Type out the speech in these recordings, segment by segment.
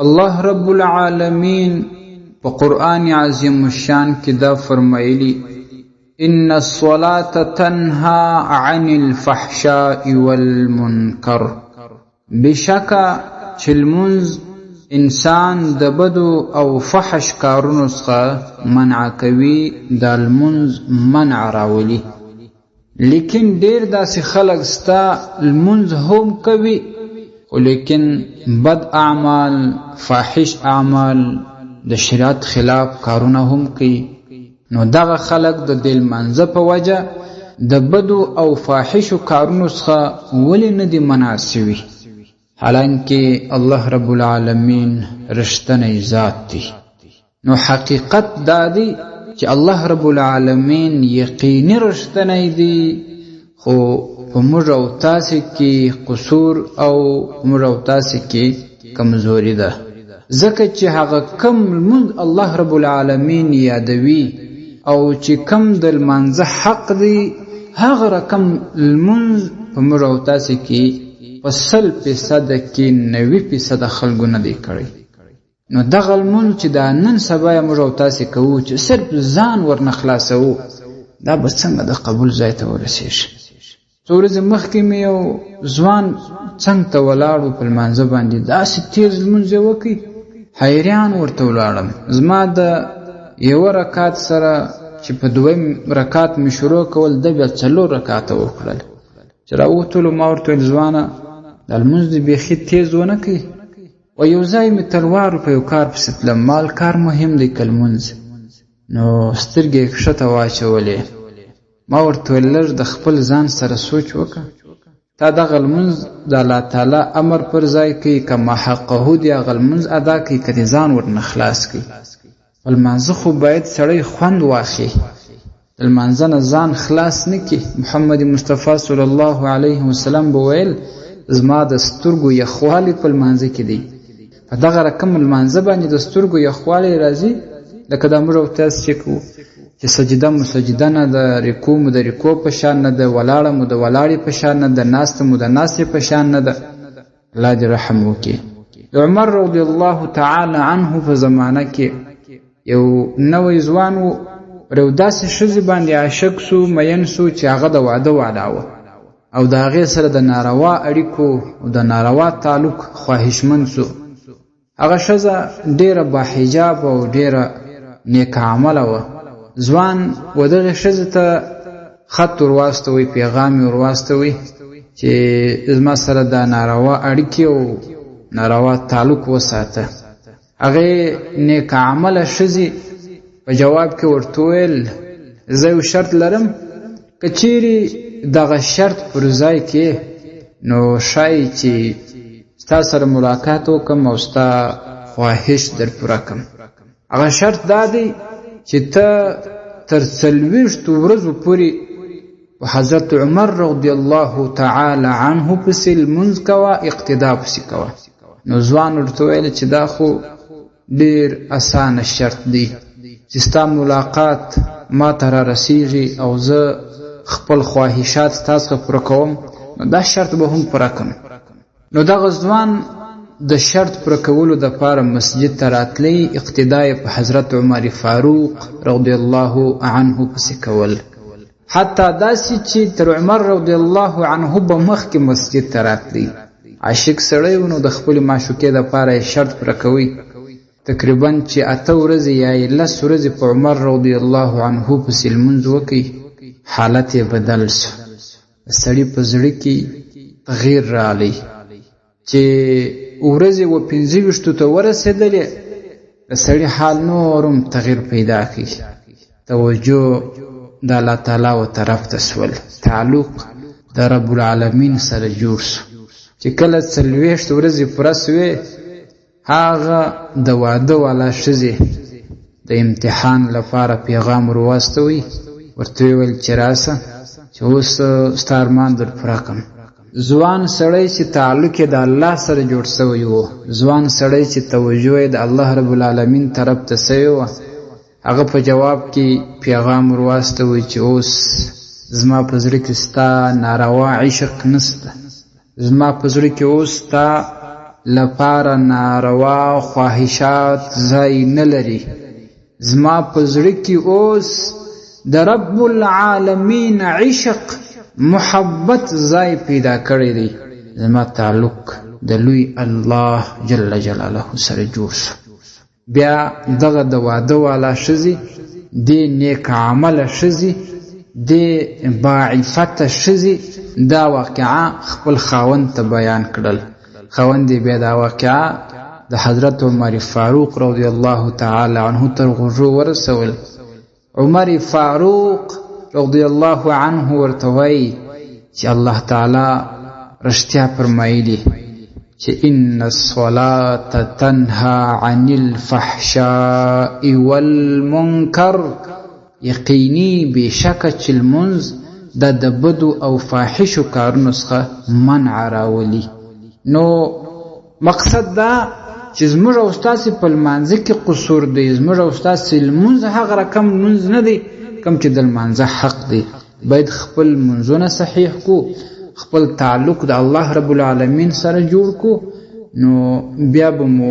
الله رب العالمین په قرآن عظیم الشان کې دا فرمایلی: ان الصلاة تنها عن الفحشاء والمنکر. بشکه چې لمونځ انسان د بدو او فحش کارونو څخه منع کوي، دا لمونځ منع راولي. لیکن ډیر داسې خلک سته لمونځ هم کوي خو لیکن بد اعمال، فاحش اعمال، د شریعت خلاف کارونه هم کوي. نو دغه خلک د دې لمانځه په وجه د بدو او فاحشو کارونو څخه ولې نه دي منع سوي؟ حالانکه الله رب العالمین رښتنی ذات دی. نو حقیقت دا دی چې الله رب العالمین یقیني رښتنی دی، خو په موږ او تاسې کې قصور او موږ او تاسې کې کمزوري ده، ځکه چې هغه کم لمونځ الله رب العالمین یادوي او چې کم د لمانځه حق دی، هغه رقم لمونځ په موږ او تاسې کې په 100% کې 90% خلکو نه دی کړی. نو دغه لمونځ چې دا نن سبا یې موږ او تاسې کوو، چې صرف ځان ورنه خلاصوو، دا به څنګه د قبول ځای ته ورسېږي؟ څو ورځې مخکې مې یو ځوان څنګ ته ولاړ و، په لمانځه باندې داسې تېز لمونځ یې وکړي، حیران ورته ولاړم. زما د یوه رکعت سره چې په دویم رکعت مې شروع کول، ده بیا 4 رکعته وکړل. چې راووتلو ما ورته ویل: ځوانه، دا لمونځ دې بیخي تېز ونه کوي. و یو ځای مې تلوار په یو کار پسې تلم، مال کار مهم دی که لمونځ؟ نو سترګې یې کښته واچولې. ما ورته ویل: لږ د خپل ځان سره سوچ وکړه، تا دغه لمونځ د الله تعالی امر پر ځای کوي که ما حقه دې هغه لمونځ ادا کوي که دې ځان ورنه خلاص کوي؟ په لمانځه خو باید سړی خوند واخلي، د لمانځه نه ځان خلاص نه کړي. محمد مصطفی صلی الله علیه وسلم به ویل: زما د سترګو یخوالی په لمانځه کې دی. په دغه رقم لمانځه باندې د سترګو یخوالی راځي لکه دا موږ او تاسو چې کوو، چې سجده مو سجده نه ده، رکوع مو د رکوع په شان نه ده، ولاړه مو د ولاړې په شان نه ده، ناسته مو د ناستې په شان نه ده. الله دې رحم وکړي. د عمر رضی الله تعالی عنه په زمانه کې یو نوی ځوان و، پر یو داسې ښځې باندې عاشق سو، مین سو، چې هغه د واده والا وه او د هغې سره د ناروا اړیکو او د ناروا تعلق خواهشمند سو. هغه ښځه ډېره باحجاب او ډېره نیک عمله وه. ځوان و دغې ښځې ته خط ورواستوی، پیغام یې ورواستوی چې زما سره دا ناروا اړیکې او ناروا تعلق وساته. هغې نیک عمله ښځې په جواب کې ورته وویل: زه یو شرط لرم، که چیرې دغه شرط پر ځای کې نو ښایي چې ستا سره ملاقات وکم او ستا خواهش در پوره کم. هغه شرط دا دی چې ته تر 40 ورځو پورې په حضرت عمر رضی الله تعالی عنه پسې لمونځ کوه، اقتدا پسې کوه. نو ځوان ورته ویل چې دا خو ډیر اسانه شرط دی، چې ستا ملاقات ما ته را رسیږي او زه خپل خواهشات ستا څخه پوره کوم، نو دا شرط به هم پوره کړم. نو دغه ځوان د شرط پوره کولو دپاره مسجد ته راتلی، اقتدا یې په حضرت عمر فاروق رضی الله عنه پسې کول، حتی داسې چې تر عمر رضی الله عنه به مخکې مسجد ته راتلی. عاشق سړی و، نو د خپلې معشوقې دپاره یې شرط پوره کوی. تقریبا چې 8 ورځې یا یې 10 ورځې په عمر رضی الله عنه پسې لمونځ وکړي، حالت یې بدل سو. د سړي په زړه کې تغیر راغلی. چې ورځې و 25 ته ورسېدلې، د سړي حال نور هم تغیر پیدا کړي. توجه د الله تعالی و طرف ته سول، تعلق د رب العالمین سره جوړ سو. چې کله 40 ورځې پوره سوې، هغه د واده والا ښځې د امتحان لپاره پیغام ورواستوی، ورته ویې ویل چې راسه چې اوس ستا ارمان در پوره کړم. ځوان سړی چې تعلق یې د الله سره جوړ سوی و، ځوان سړی چې توجه یې د الله رب العالمین طرف ته سوې وه، هغه په جواب کې پیغام ورواستوی چې اوس زما په زړه کې ستا ناروا عشق نسته، زما په زړه کې اوس ستا لپاره ناروا خواهشات ځای نه لري. زما په زړه کې اوس د رب العالمین عشق، محبت ځای پیدا کړی دی. زما تعلق د لوی الله جل جلاله سره جوړ شو. بیا دغه د واده والا ښځې، دې نیک عمله ښځې، دې باعفته ښځې دا واقعه خپل خاوند ته بیان کړل. خاوند یې بیا دا واقعه د حضرت عمر فاروق رضی الله تعالی عنه تر غوږو ورسول. عمر فاروق رضی الله عنه ورته وایي چې الله تعالی رښتیا فرمایلي چې ان الصلاة تنها عن الفحشاء والمنکر، یقیني بېشکه چې لمونځ دا د بدو او فاحشو کارونو څخه منع راولي. نو مقصد دا چې زموږ او ستاسې په لمانځه کې قصور دی، زموږ او ستاسې لمونځ هغه رقم لمونځ نه دی کوم چې د لمانځه حق دی. باید خپل لمونځونه صحیح کو، خپل تعلق د الله رب العالمین سره جوړ کو، نو بیا به مو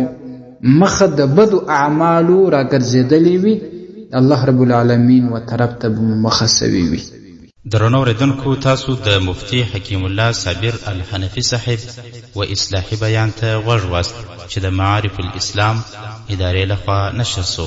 مخه د بدو اعمالو راګرځېدلې وي، الله رب العالمین و طرف ته به مو مخه سوې وي. درنو اورېدونکو تاسو د مفتي حکیم الله صابر الحنفي صاحب و اصلاحي بیان ته غوږ واست چې د معارف الاسلام ادارې لخوا نشر سو.